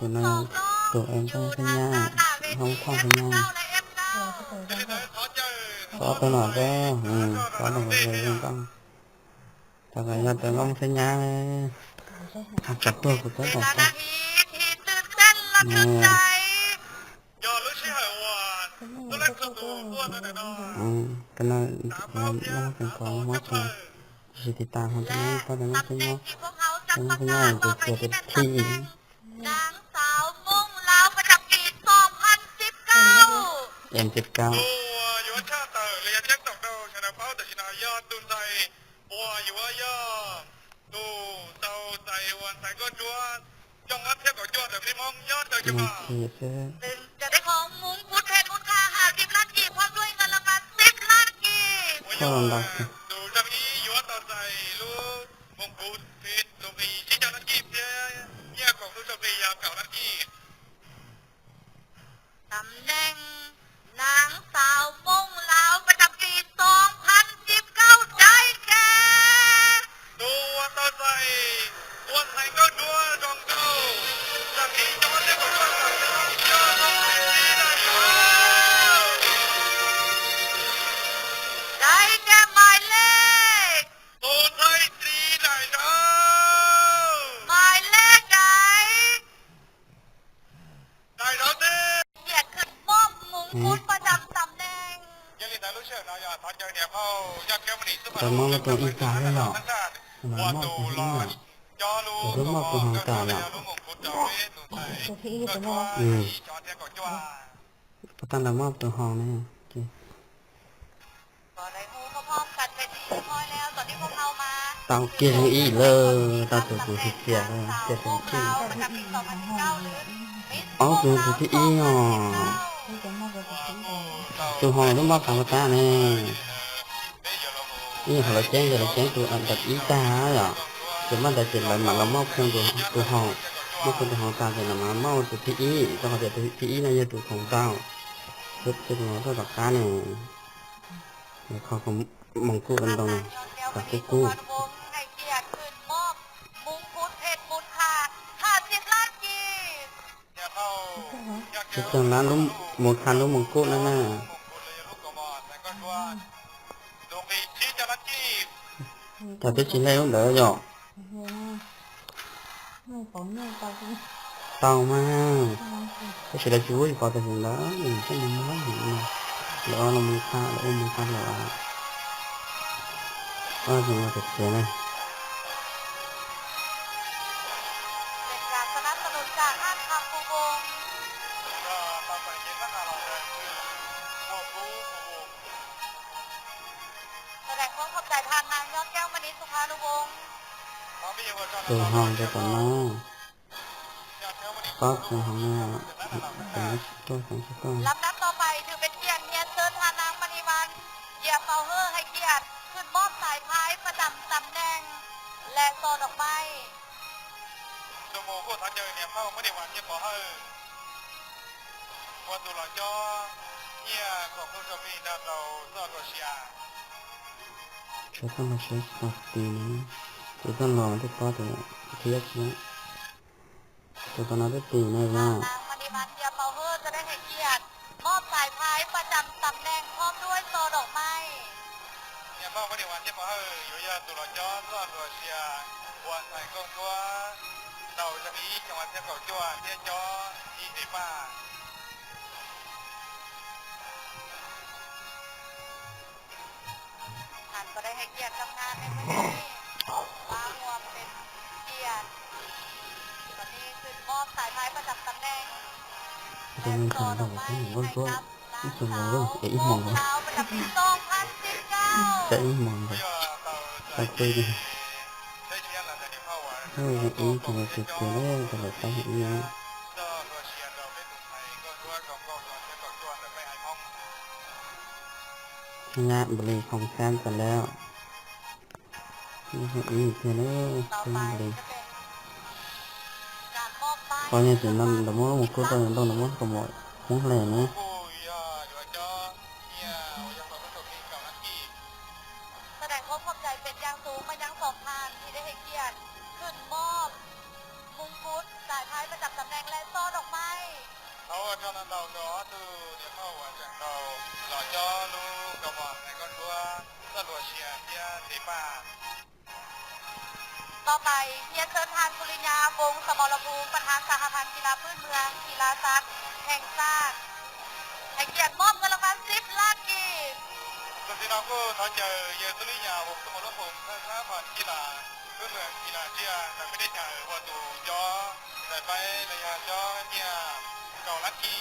ຕົວນັ້ນ ຕົວເອງຕ້ອງພະຍາຍາມ ເຮົາຕ້ອງພະຍາຍາມ ຂໍຕົວໜ້ອຍເດີ ອືມ ຂໍຕົວໜ້ອຍເດີ ຕ້ອງ ເຈົ້າກໍຢ່າໄປງອມໃສ່ຍາເລີຍ ຮັກກັບຕົວກູເຈົ້າຂອງເຈົ້າ ອືມ ກໍນັ້ນ ເຮົາເປັນຂອງມາກກວ່າ ຊິຕິດຕາມເຮົາຈາກນັ້ນ ກໍໄດ້ມາເປັນເນາະ ເປັນພະຍານເກີດເປັນທີ່ ນາງສາວມົ້ງລາວ ປະຈຳປີສອງພັນສິບເກົ້າ ເອັມສິບເກົ້າ ຈະໄດ້ຄອງມຸງຄຸດເພັດມູນຄ່າຫ້າສິບລ້ານກີບ ພ້ອມດ້ວຍເງິນລາງວັນສິບລ້ານກີບ. ຕຳແໜ່ງ ນາງສາວມົ້ງລາວ ປະຈຳປີສອງພັນສິບເກົ້າ ໄດ້ແກ່ ໄດ້ແກ່ໝາຍເລກ ໝາຍເລກໃດ? ກຽດຂຶ້ນມອບມຸງຄຸດປະຈຳຕຳແໜ່ງ ຕອນມອບຕົວອີກສາມແລ້ວເນາະ ມາມອບຕົວທີ່ນີ້ເນາະ ຕົວມອບຕົວຮອງຕາເນາະ ຕົວທີ່ອີກຕົວມອບ ອືມ ບໍ່ຕ້ອງລະມອບຕົວຮອງນະ. ກໍໄດ້ຮູ້ພ້ອມໆກັນເປັນທີ່ຮຽບຮ້ອຍແລ້ວ ຕອນນີ້ພວກເຮົາມາ ເຕົ້າກຽດໃຫ້ອີກເລີຍ ເຕົ້າຕົວກູເສຍເລີຍ ເສຍເຕັມທີ່ ເອົາຕົວກູທີ່ອີກເນາະ ຕົວຮອງລະມອບຕາມກະຕາແນ່ ອີກເຂົາລະແຈ້ງ ລະແຈ້ງຕົວອັນດັບອີກຕາເນາະ ສ່ວນມາກຈະເປັນລະມາລະມອບເຄື່ອງຕົວ ຕົວຮອງ ມອບເຄື່ອງຕົວຮອງຕາ ຈະລະມາເມົາຕົວທີ່ອີກ ຕ້ອງເອົາຕົວທີ່ອີກນະ ຢ່າຕົວຂອງເຕົ້າ ເຮັດເປັນຫົວເຈົ້າດອກກາແນ່. ເຂົາກໍມົງກຸດອັນດອງ ກາກຸກຸ ໃຫ້ກຽດຂຶ້ນມອບມຸງຄຸດເພັດມູນຄ່າຫ້າສິບລ້ານກີບ ສິບສອງລ້ານລູກ ມູນຄ່າລູກມົງກຸດນັ້ນນະ ຈະໄດ້ຊິໄດ້ເດີເນາະ. ເຕົາມາ ກໍຊິໄດ້ຊິເວົ້າຢູ່ເກົາແຕ່ເຖິງລະ ເອີ ຈັ່ງນັ້ນລະ ລະອອນລະມູນຄ່າ ລະອອນມູນຄ່າລະອອນ ເອີ ຈັ່ງວ່າແຕ່ເສຍນະ ເປັນການສະໜັບສະໜູນຈາກຮ້ານຄຳພູວົງ ສະແດງຄວາມຂອບໃຈທ່ານນາງ ຍອດແກ້ວ ມະນີ ສຸພານຸວົງ ຕົວຮອງຈະກະມາ ປັບຕົວຮອງແລ້ວ ເປັນຕົວຂອງສະກອນ ລຳດັບຕໍ່ໄປ ຖືເປັນກຽດຮຽນເຊີນທ່ານນາງ ມະນີວັນ ຢຽບເປົ່າເຮີ້ ໃຫ້ກຽດຂຶ້ນມອບສາຍພາຍປະຈຳຕຳແໜ່ງ ແລະ ຊ່ອດອກໄມ້. ໂດໂມໂຄທັນເຈີເນຍເຂົ້າມະນີວັນ ຢຽບເປົ່າເຮີ້. Cho con là sẽ học tiếng, cho con lo cái to thì thiệt chứ. Cho con nói cái từ này ທາງ mà. ນາງ ມະນີວັນ ເຈຍເປົາເຮີ ຈະໄດ້ໃຫ້ກຽດມອບສາຍພາຍປະຈຳຕຳແໜ່ງ ພ້ອມດ້ວຍຊ່ອດອກໄມ້. ທ່ານກໍໄດ້ໃຫ້ກຽດກັບງານໃນມື້ນີ້ ມາຮ່ວມເປັນກຽດ. ວັນນີ້ຂຶ້ນມອບສາຍພາຍປະຈຳຕຳແໜ່ງ ແລະ ຊ່ອດອກໄມ້ໃຫ້ກັບຫຼານສາວວົງລາວປະຈຳປີສອງພັນສິບເກົ້າ. ຊະນະບຸລີຂອງແຊມກັນແລ້ວ. ອີກເທື່ອເດີ ເຊີນເລີຍ ຂໍໃຫ້ເປັນນຳ ນະໂມ ນະໂມ ພຸດທະ ນະໂມ ນະໂມ ກະໝໍ ຫົວແຫຼງເນາະ. ສະແດງຄວາມຂອບໃຈເປັນຢ່າງສູງມາຍັງສອງທ່ານທີ່ໄດ້ໃຫ້ກຽດຂຶ້ນມອບມຸງກຸດ ສາຍພາຍປະຈຳຕຳແໜ່ງ ແລະ ຊ່ອດອກໄມ້. ເຮົາຈະນຳເອົາຕໍ່ສູ່ດຽວເຂົ້າຫົວແຈງເຂົາ ຫຼໍ່ຈໍ້ລູກກະໝອນໃນຄອບຄົວ ສະຫຼວດເຊຍເຊຍເສປາ. ຕໍ່ໄປ ຮຽນເຊີນທ່ານ ສຸລິຍາ ວົງສະມໍລະພູມ ປະທານສະຫະພັນກິລາພື້ນເມືອງ ກິລາສັດແຫ່ງຊາດ ໃຫ້ກຽດມອບເງິນລາງວັນສິບລ້ານກີບ. Sau khi đó cô tháo chạy, giờ tôi lý nhà một cái một lớp hùng khai phá phần chỉ là cứ mượn chỉ là chia là cái đích nhà ở của tù gió. Giải bay là nhà gió kia cầu lắc kỳ.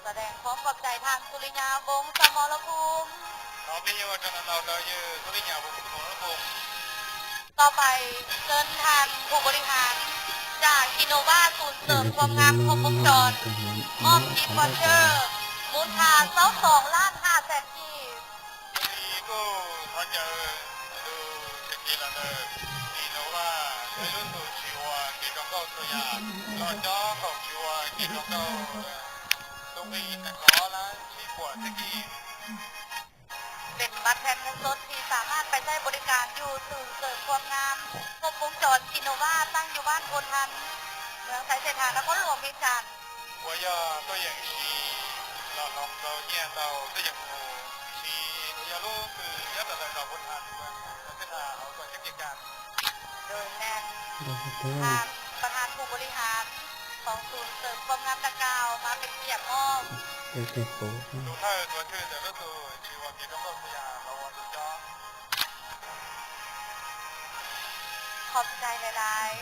ສະແດງຄວາມຂອບໃຈທ່ານ ສຸລິຍາ ວົງສະມໍລະພູມ. ຕໍ່ໄປເຊີນທ່ານຜູ້ບໍລິຫານຈາກ ອິນໂນວາ ສູນເສີມຄວາມງາມຄົບວົງຈອນ ມອບກິບວັດເຊີ ມູນຄ່າຊາວສອງລ້ານຫ້າແສນກີບ. ເປັນບັດແທນເງິນສົດທີ່ສາມາດໄປໃຊ້ບໍລິການຢູ່ສູນເສີມຄວາມງາມຄົບວົງຈອນ ອິນໂນວາ ຕັ້ງຢູ່ບ້ານໂພນທັນ ເມືອງໄຊເສດຖາ ນະຄອນຫຼວງວຽງຈັນ. ໂດຍແມ່ນທ່ານປະທານຜູ້ບໍລິຫານຂອງສູນເສີມຄວາມງາມດັ່ງກ່າວ ມາເປັນກຽດມອບ. ຂອບໃຈຫຼາຍໆ.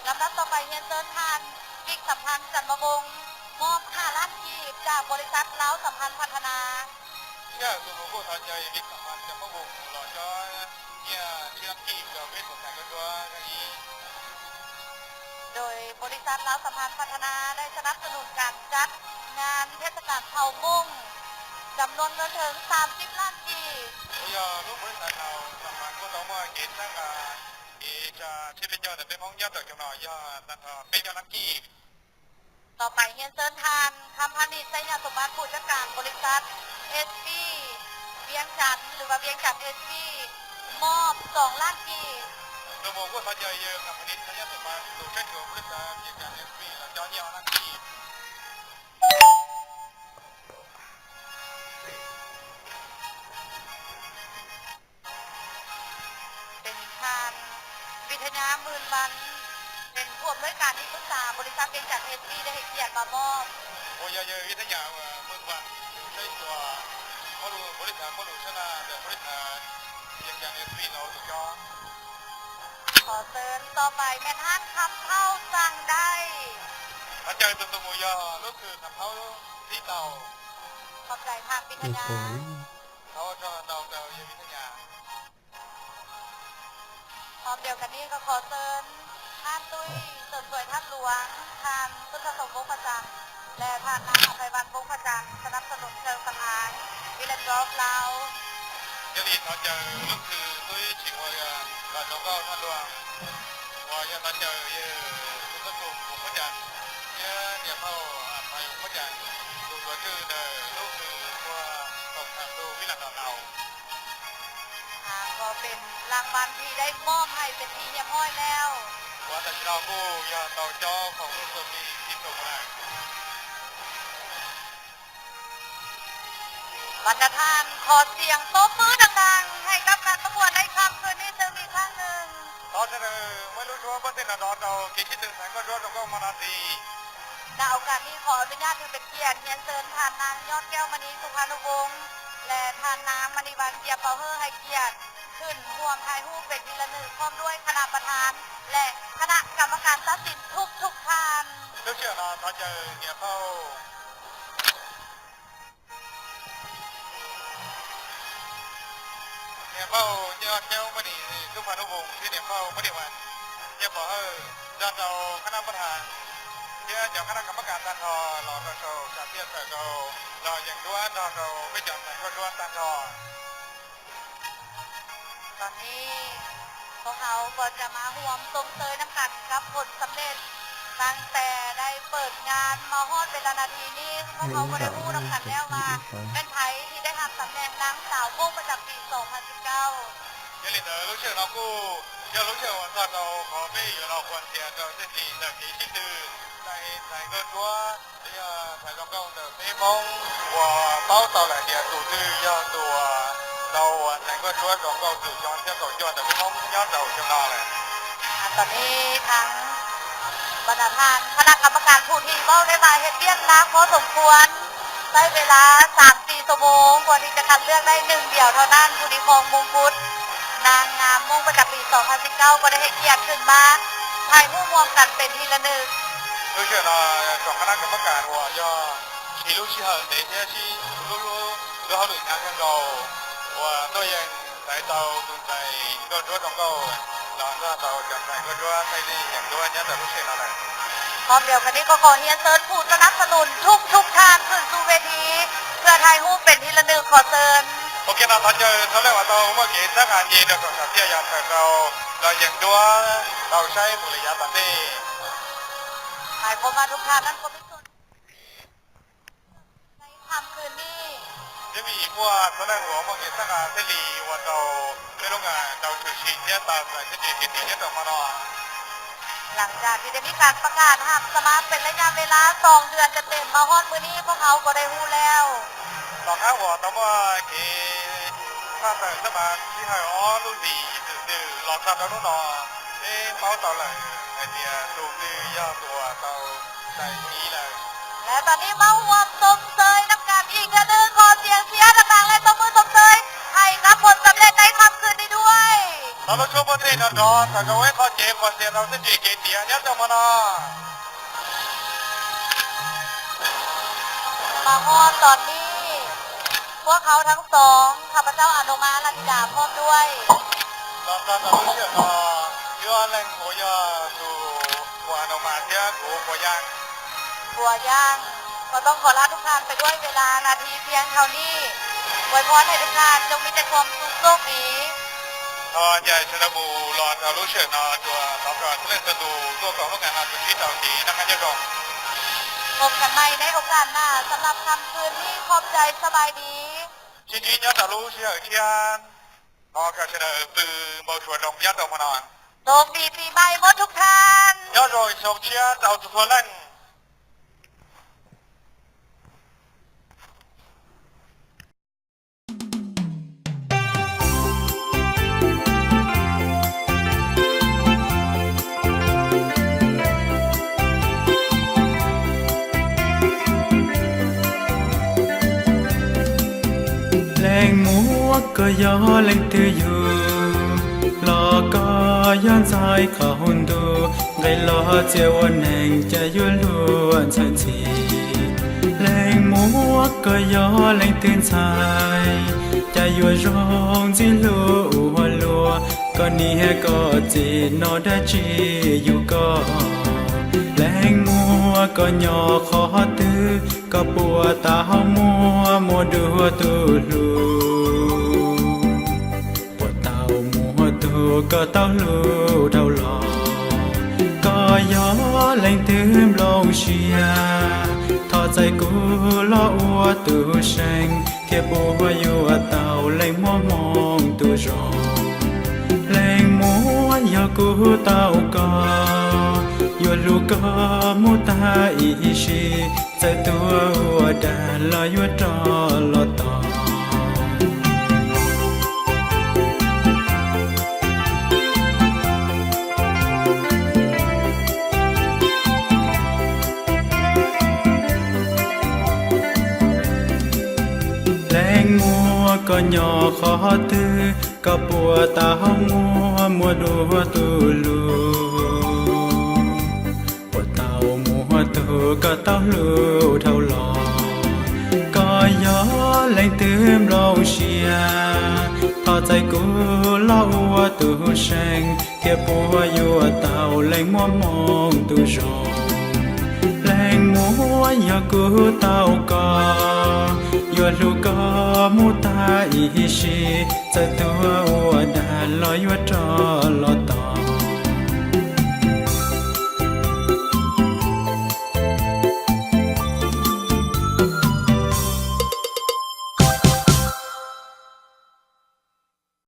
ລຳດັບຕໍ່ໄປ ຮຽນເຊີນທ່ານ ວິກ ສຳພັນ ຈັນມະວົງ ມອບຫ້າລ້ານກີບ ຈາກບໍລິສັດລາວສຳພັນພັດທະນາ. Xin chào, tôi là cô Thảo Nhây, Vịnh Thảo Mai, cho các bạn. ໂດຍບໍລິສັດລາວສຳພັນພັດທະນາ ໄດ້ສະໜັບສະໜູນການຈັດງານເທດສະການເຜົ່າມົ້ງ ຈຳນວນເງິນເຖິງສາມສິບລ້ານກີບ. Bây giờ, lúc bữa tại Lào, các bạn có tỏ mọi kiến rằng là cái, à, sẽ phải cho được cái món giáp ở trong đó do là, ờ, cái do lắm kỳ. ຕໍ່ໄປຮຽນເຊີນທ່ານ ຄຳພານິດ ໄຊຍະສົມບັດ ຜູ້ຈັດການບໍລິສັດ ເອສບີ ວຽງຈັນ ຫຼືວ່າ ວຽງຈັນ ເອສບີ ມອບສອງລ້ານກີບ. Tôi muốn cô Thảo Nhây, ờ, Cẩm Phán Thịnh, Thảo Nhây Tổng Ban, tổ chức của Quốc gia Việt Nam S P là cho nhiều lắm kỳ. ເປັນທ່ານ ວິທະຍາ ໝື່ນວັນ ເປັນຜູ້ອຳນວຍການທີ່ປຶກສາບໍລິສັດວຽງຈັນ ເອສບີ ໄດ້ໃຫ້ກຽດມາມອບ. ໂອ້ຍ ເອີ ວິທະຍາ ເອີ ໝື່ນວັນ ໃຊ້ຕົວ ເຂົາຮູ້ບໍລິ ຈາກຜູ້ຮູ້ຊະນະແບບບໍລິຫານ ຈາກ ເອັສ ບີ ເຮົາສຸດຍອດ. ຂໍເຊີນຕໍ່ໄປແມ່ນຮ້ານຄຳເພົາສັ່ງໄດ້. ເຂົ້າໃຈຕົວໝູຢໍ ລູກຄືຄຳເພົາທີ່ເຕົາ. ຂອບໃຈທ່ານວິທະຍາ. ເຂົາຈະເຕົາເຕົາຢູ່ວິທະຍາ. ພ້ອມດຽວກັນນີ້ກໍຂໍເຊີນທ່ານຕຸ້ຍ ເສີມສວຍທາດຫຼວງ, ທ່ານສຸດທະສົມ ວົງພະຈັນ ແລະ ທ່ານນາງອະໄພວັນ ວົງພະຈັນ ສະໜັບສະໜູນເຄື່ອງສຳອາງ Village Drop ລາວ. ຈະລີດເອົາໃຈລູກຄືຕຸ້ຍຊິງຫົວເຮືອ ບ້ານດອງເກົ້າທາດຫຼວງ ຫົວເຮືອເອົາໃຈເອີ ສຸດທະສົມ ວົງພະຈັນ ເຮືອນຽມເຮົາອາໄພວົງພະຈັນ ລູກຕົວຈື່ເດີ ລູກຄືຕົວຂອງທາງລູກວິລະດອນລາວ. ອ່າ ກໍເປັນລາງວັນທີ່ໄດ້ມອບໃຫ້ເປັນທີ່ຮຽບຮ້ອຍແລ້ວ. 私の思うや東京ของลูกตัวมีที่ตรงนั้น. ບັນດາທ່ານ ຂໍສຽງຕົບມືດັງໆ ໃຫ້ກັບການປະກວດໃນຄ່ຳຄືນນີ້ຕື່ມອີກຄັ້ງໜຶ່ງ. เพราะฉะนั้นไม่รู้ว่าเปอร์เซ็นต์ของเรา กี่คิดถึงแสงก็รู้ว่าเราก็มานาที ໃນໂອກາດນີ້ ຂໍອະນຸຍາດຖືເປັນກຽດ ຮຽນເຊີນທ່ານນາງ ຍອດແກ້ວມະນີ ສຸພານຸວົງ ແລະ ທ່ານນາງ ມະນີວັນ ເຈຍເປົາເຮີ ໃຫ້ກຽດຂຶ້ນຮ່ວມຖ່າຍຮູບເປັນທີ່ລະນຶກ ພ້ອມດ້ວຍຄະນະປະທານ ແລະ ຄະນະກຳມະການຕັດສິນທຸກໆທ່ານ. ลูกเสือเรา เตรียมเข้า เตรียมเข้า ຍອດແກ້ວມະນີ ສຸພານຸວົງ ທີ່ເຕຣີຍມເຂົ້າ ບໍ່ໄດ້ວ່າ ຈະຂໍໃຫ້ເຈົ້າຄະນະປະທານ ເຈົ້າຄະນະກຳມະການຕ່າງໆ ລາວເຈົ້າ ການເຕຣີຍມເຂົ້າ ລາວຍັງດ້ວຍ ລາວເຈົ້າໄປຈອດໃສ່ກໍດ້ວຍຕ່າງໆ. ຕອນນີ້ພວກເຮົາກໍຈະມາຮ່ວມຊົມເຊີຍນຳກັນກັບຜົນສຳເລັດ ຕັ້ງແຕ່ໄດ້ເປີດງານມາຮອດເວລານາທີນີ້ ພວກເຮົາກໍໄດ້ຮູ້ນຳກັນແລ້ວວ່າແມ່ນໃຜທີ່ໄດ້ຮັບຕຳແໜ່ງນາງສາວໂມງປະຈຳປີສອງພັນສິບເກົ້າ. ຍາລິເຕີ ລູກເສີນອອກກູ ຍາລູກເສີນວັນຊອດເອົາຂໍເປ້ຢູ່ລາວຄວນເສຍເຈົ້າເສດຖີເຈົ້າກີຊິດຕື່ ໃສ່ໃສ່ກໍຕົວ ອ່າ ຕອນນີ້ທາງບັນດາທ່ານຄະນະກຳມະການຜູ້ທີ່ເວົ້າໄດ້ວ່າເຮັດວຽກໜັກພໍສົມຄວນ ໃຊ້ເວລາສາມສີ່ຊົ່ວໂມງ ກວ່າທີ່ຈະຄັດເລືອກໄດ້ໜຶ່ງດຽວເທົ່ານັ້ນ ຜູ້ທີ່ຄອງມົງກຸດນາງງາມໂມງປະຈຳປີສອງພັນສິບເກົ້າ ກໍໄດ້ໃຫ້ກຽດຂຶ້ນມາຖ່າຍຮູບຮ່ວມກັນເປັນທີ່ລະນຶກ. ພ້ອມດຽວກັນນີ້ກໍຂໍຮຽນເຊີນຜູ້ສະໜັບສະໜູນທຸກໆທ່ານຂຶ້ນສູ່ເວທີ ເພື່ອຖ່າຍຮູບເປັນທີ່ລະນຶກ. ຂໍເຊີນ. ໂອເຄເນາະ ຕອນນີ້ເທົ່າແລ້ວວ່າເຮົາເມື່ອກີ້ສັກອາທິດດຽວກໍສາມເທື່ອຢ່າງເກົ່າ ເຮົາຍັງດ້ວຍ ເຮົາໃຊ້ບຸລິຍາຕາເຕ້ ໝາຍຄວາມວ່າທຸກທ່ານນັ້ນກໍມີສ່ວນ ໃນຄ່ຳຄືນນີ້ ຈະມີພວກສະແດງຫົວເມືອງເອສກາເສລີ ວ່າເຈົ້າໄປລົງງານເຈົ້າຊື່ຊິງເຈົ້າຕາມສາຍເສດຖີເຂດເຂດເຈົ້າມານອນ. ຫຼັງຈາກທີ່ໄດ້ມີການປະກາດຮັບສະໝັກເປັນໄລຍະເວລາສອງເດືອນເຕັມໆ ມາຮອດມື້ນີ້ ພວກເຮົາກໍໄດ້ຮູ້ແລ້ວ. ຕອນນັ້ນວ່າຕຳວ່າເກ ຖ້າໃສ່ສະໝັກທີ່ໃຫ້ອອກລູກດີຊື່ໆ ລອງທຳເອົາດູເນາະ ເອ ເປົາເຕົາໄຫຼ ໄອເດຍສູງດີ ຢ່າຕົວເຕົາ ແລະຕອນນີ້ມາຮ່ວມຊົມເຊີຍນຳກັນອີກເທື່ອໜຶ່ງ ຂໍສຽງເຊຍດັງໆ ແລະ ຕົບມືຊົມເຊີຍໃຫ້ກັບຜົນສຳເລັດໃນຄ່ຳຄືນນີ້ດ້ວຍ. ເຮົາມາຊົມເພິ່ນເອງເນາະ ແຕ່ກໍໄວ້ຂໍເຈັບຂໍເສຍເຮົາເສຍເກເຕຍ ຍາດເຈົ້າມານອນ. ມາຮອດຕອນນີ້ ພວກເຮົາທັງສອງ ຂ້າພະເຈົ້າອະນຸມາ ລະນິດາ ພ້ອມດ້ວຍ ລອງການອະນຸເສດເນາະ ເພື່ອແຫຼ່ງໂຄຍາສູ່ຫົວອະນຸມາ ເທື່ອກູໂຄຍາງ ຫົວຍາງ ກໍຕ້ອງຂໍລາທຸກທ່ານໄປດ້ວຍເວລານາທີພຽງເທົ່ານີ້. ອວຍພອນໃຫ້ທຸກທ່ານຈົ່ງມີແຕ່ຄວາມສຸກໂຊກດີ. ເຮົາໃຫຍ່ຊະນະບູ ລອງເອົາລູກເສີນເນາະ ຕົວລອງການສະເລັດປະຕູ ຕົວຂອງໂລງງານອາຊີພເຕົາເກ ນຳກັນຍາດອງ. ພົບກັນໃໝ່ໃນໂອກາດໜ້າ ສຳລັບຄ່ຳຄືນນີ້ ຂອບໃຈ ສະບາຍດີ. ຊິຈີນຍອດຕາລູເຊຍເຄຍນ ຂໍການສະເໜີປືເບົາຊວນລົງຍອດຕົກມານອນ. ໂຊກດີປີໃໝ່ໝົດທຸກທ່ານ. ຍອດໂດຍຊົງເຊຍເຈົ້າທຸກຄົນແລ້ງ. ແລງ ก็ยอแหล่งตื้ออยู่ ลอก็ย้อนใจเขาหุ่นดู ไงลอเจียวแหน่งจะอยู่ล้วนสันที แหล่งหมวกก็ยอแหล่งตื่นใจ จะอยู่ร้องจีลูหัวลัว ก็นี้ก็จีนอได้จีอยู่ก็ แหล่งหมวกก็ยอขอตื้อ ก็ปัวตาเฮามัว มัวดูหัวตูลู ปัวเต้ามัวตูก็เต้าลูเต้าหลอ ก็ยอแหล่งตื่นลงเชีย ทอใจกูลออัวตูเชง เทียบปัวอยู่เต้าแหล่งมัวมองตูจอง แหล่งมัวยอกูเต้าก็ อยู่ลูกก็มูตาอีชี ใจตัวอัวดาลอยวดรอลอตอ แหล่งมัวก็ยอขอตื้อ ก็ปัวตาเฮามัว มัวดูหัวตูลู ปัวเต้ามัวตูก็เต้าลูเต้าหลอ ก็ยอแหล่งตื่นลงเชีย ทอใจกูลออัวตูเชง เทียบปัวอยู่เต้าแหล่งมัวมองตูจอง แหล่งมัวยอกูเต้าก็ อยู่ลูกก็มูตาอีชี ใจตัวอัวดาลอยวดรอลอตอ